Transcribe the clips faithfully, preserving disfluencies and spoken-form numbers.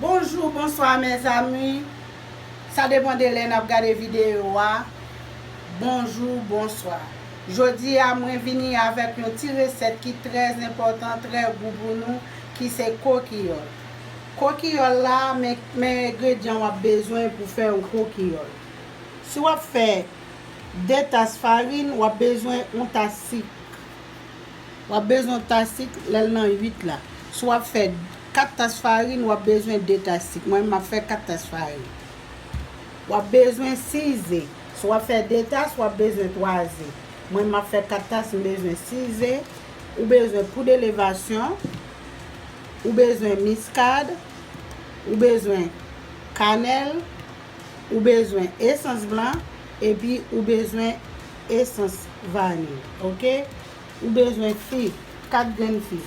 Bonjou, bonswa, mezanmi. Sa depann de lè n ap gade videyo a. Bonjou, bonswa. Jodi a, mwen vini avèk yon ti resèt ki trè enpòtan, trè gou pou nou, ki se kokiyòl. Kokiyòl la, men, men engredyan w ap bezwen pou fè yon kokiyòl. Si w ap fè de tas farin, w ap bezwen yon tas sik. W ap bezwen yon tas sik lè l nan uit la. Si w ap fè kat tas farin, w ap bezwen de tas sik. Mwen, m ap fè kat tas farin. W ap bezwen sis ze. Si w ap fè de tas, w ap bezwen twa ze. Mwen, m ap fè kat tas, m bezwen sis ze. Ou bezwen poud elevasyon. Ou bezwen miskad. Ou bezwen kanèl. Ou bezwen esans blan. Epi ou bezwen esans vaniy. Oke? Ou bezwen fiv, kat grenn fiv.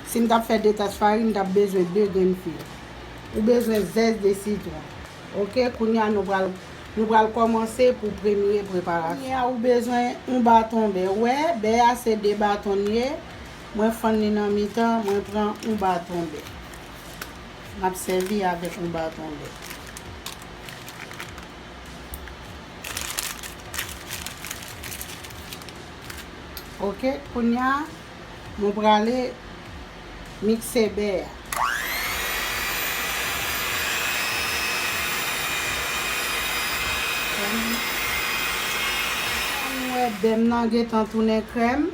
Si m t ap fè de tas farin, m t ap bezwen de grenn fiv. Ou bezwen zès de sitwon. Oke, kounye a nou pral, nou pral kòmanse pou premye preparasyon. Kounye a ou bezwen yon baton bè. Ou wè, bè a se de baton l ye. Mwen fann li nan mitan, mwen pran yon baton bè. M ap sèvi avèk yon baton bè. Oke, kounye a, nou prale mikse bè a. Nou wè bè m nan gentan tounen krèm.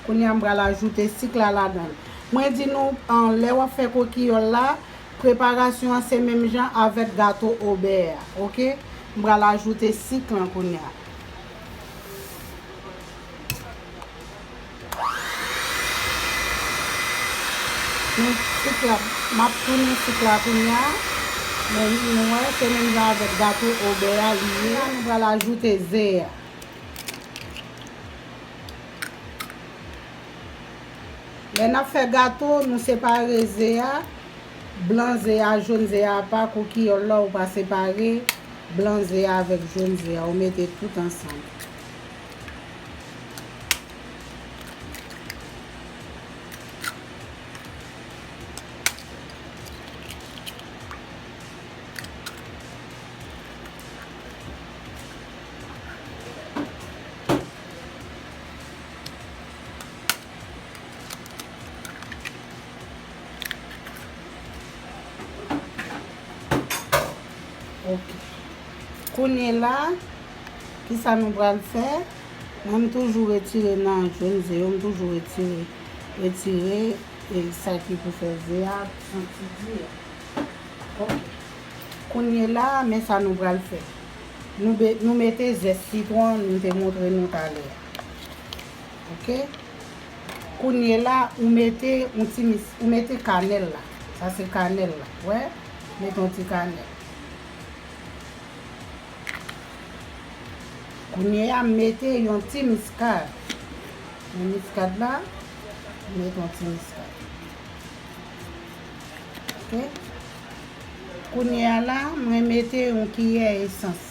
Kounye a, m pral ajoute sik la ladan l. Mwen di nou, an, lè w ap fè kokiyòl la, preparasyon an se menm jan avèk gato obè a, oke? M pral ajoute sik lan kounye a. Nou, sik la, m ap tounen sik la kounye a. Men nou wè, se menm jan avèk gato obè a li ye. Kounye a, nou pral ajoute ze a. Lè n ap fè gato, nou separe ze a, blan ze a, jòn ze a apa, kokiyòl la, ou pa separe blan ze a avèk jòn ze a, ou mete tout ansanm. Ok. Kounye la, kisa nou pral fè? Mwen, m toujou retire nan jòn ze yo, m toujou retire, retire, e sa ki pou fè ze a santi di a. Ok. Kounye la, men sa nou pral fè. Nou be-, nou mete zès sitwon nou te montre nou talè a. Ok? Kounye la, ou mete yon ti mis-, ou mete kanèl la. Sa se kanèl la. Wè? Mete yon ti kanèl. Kounye a, m mete yon ti miskad. Men miskad la, m mete yon ti miskad. Ok? Kounye a la, mwen mete yon kiyè esans.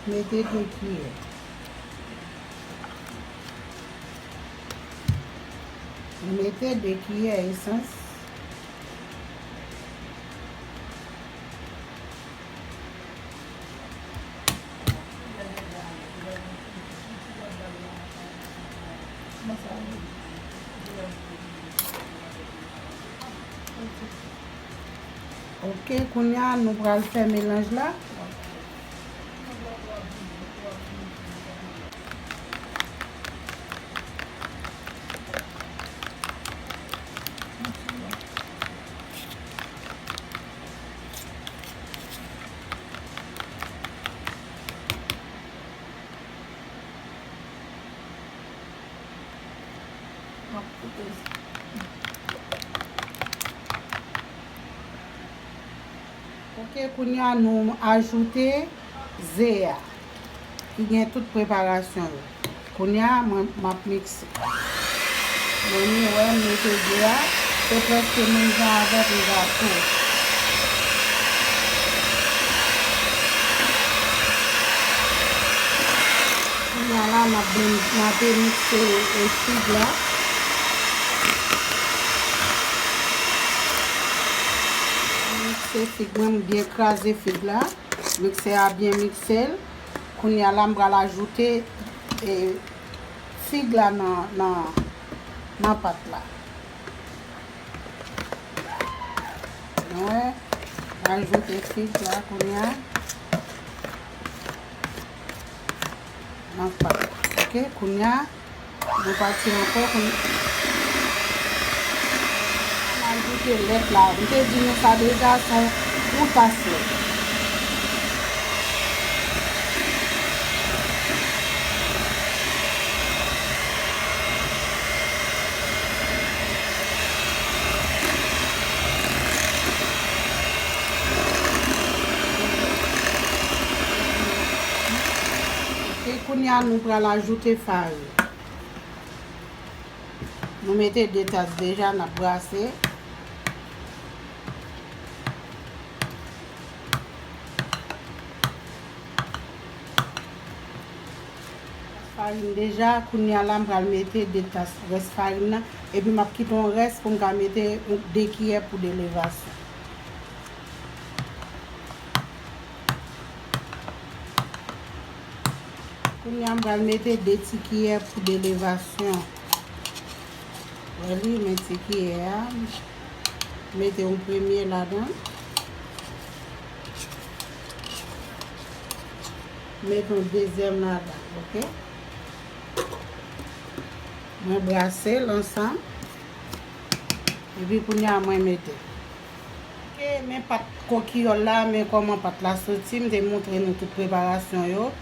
Mete de kiyè. Mete de kiyè esans. Ok, kounye a nou pral fè melanj la. M ap koupe. Ok, kounye a nou ajoute ze a, ki gen tout preparasyon yo. Kounye a, mwen, m ap mikse. Men nou wè, m mete ze a, se prèske menm jan avèk yon gato. Kounye a, La, m ap blen-, m ap mikse, e, fig la. Mikse fig mwen, m byen kraze fig la. Miksè a byen mikse l. Kounye a la, m pral ajoute, e, fig la nan, nan, nan pat la. Nou wè, ajoute fig la kounye a. Nan pat la. Ok, kounye a, nou pati ankò kounye a. N ajoute lèt la. M te di nou sa deja, se yon, yon tas lèt. E kounye a, nou pral ajoute farin. Nou mete de tas deja, n ap brase. Farin deja, kounye a la, m pral mete de tas rès farin nan, epi m ap kite yon rès pou m ka mete yon, de kiyè pou de levasyon. Kounye a, m pral mete de ti kiyè pou de levasyon. Wè li, men ti kiyè a. Mete yon premye ladan. Mete yon dezyèm ladan, ok? Mwen brase l ansanm. Epi kounye a, mwen mete. Ok, men pat kokiyòl la, men kòman pat la soti, m te montre nou tout preparasyon yo.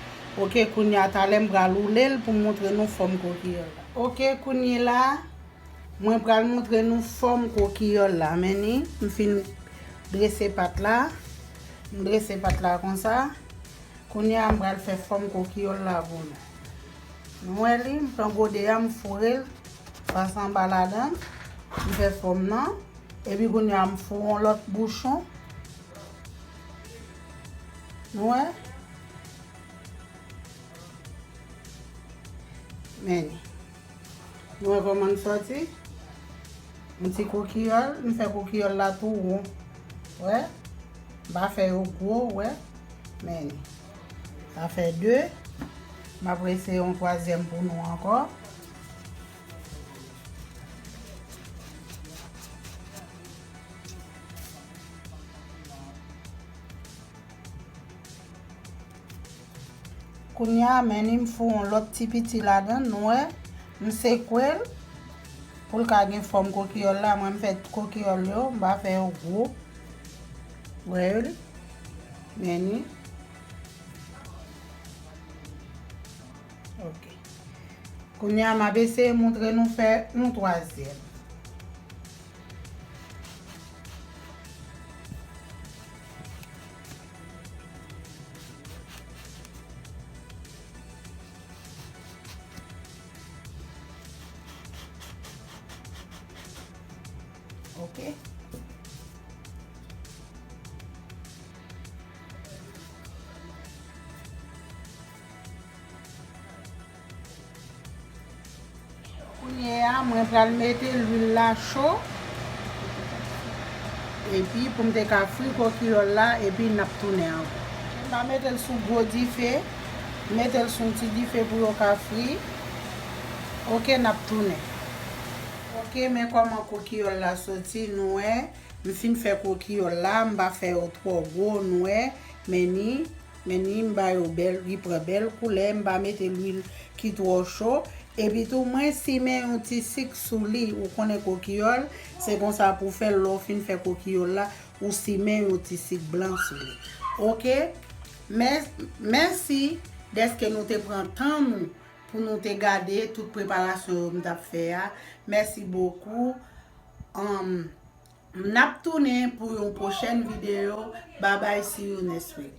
Ok, kounye a talè m pral woule l pou m montre nou fòm kokiyòl la. Ok, kounye la, mwen pral montre nou fòm kokiyòl la. Men ni, m fin drese pat la, m drese pat la konsa. Kounye a, m pral fè fòm kokiyòl la pou nou. Nou wè li, m pran gode a, m foure l, pase anba ladan, m fè fòm nan. Epi kounye a, m foure yon lòt bouchon. Nou wè? Men ni. Nou wè kòman l sòti? Yon ti kokiyòl, m fè kokiyòl la tou won. Wè? M pa fè yo gwo, wè? Men ni. Sa fè de. M ap eseye yon twazyèm pou nou ankò. Kounye a, men ni m foure yon lòt ti piti ladan, nou wè, m sekwe l pou l ka gen fòm kokiyòl la. Mwen, m fè kokiyòl yo, m pa fè yo gwo. Wè yo li? Men ni. Ok. Kounye a, m ap eseye montre nou fè yon twazyèm. Ok. Kounye a, mwen pral mete lwil la cho. Epi pou m te ka fri kokiyòl la, epi n ap tounen ankò. M pa mete l sou gwo dife, m mete l sou yon ti dife pou yo ka fri. Ok, n ap tounen. Ok, men kòman kokiyòl la soti, nou wè. M fin fè kokiyòl la, m pa fè yo twò gwo, nou wè. Men ni, men ni, m ba yo bèl, li pran bèl koulè, m pa mete lwil ki twò cho. Epi tou, mwen simen yon ti sik sou li. Ou konnen kokiyòl, se konsa pou fè l, lè w fin fè kokiyòl la, ou simen yon ti sik blan sou li. Ok? Mè-, mèsi dèske nou te pran tan nou pou nou te gade tout preparasyon yo m t ap fè a. Mèsi bokou. Anm, n ap tounen pou yon pwochèn videyo. Bye bye, see you next week.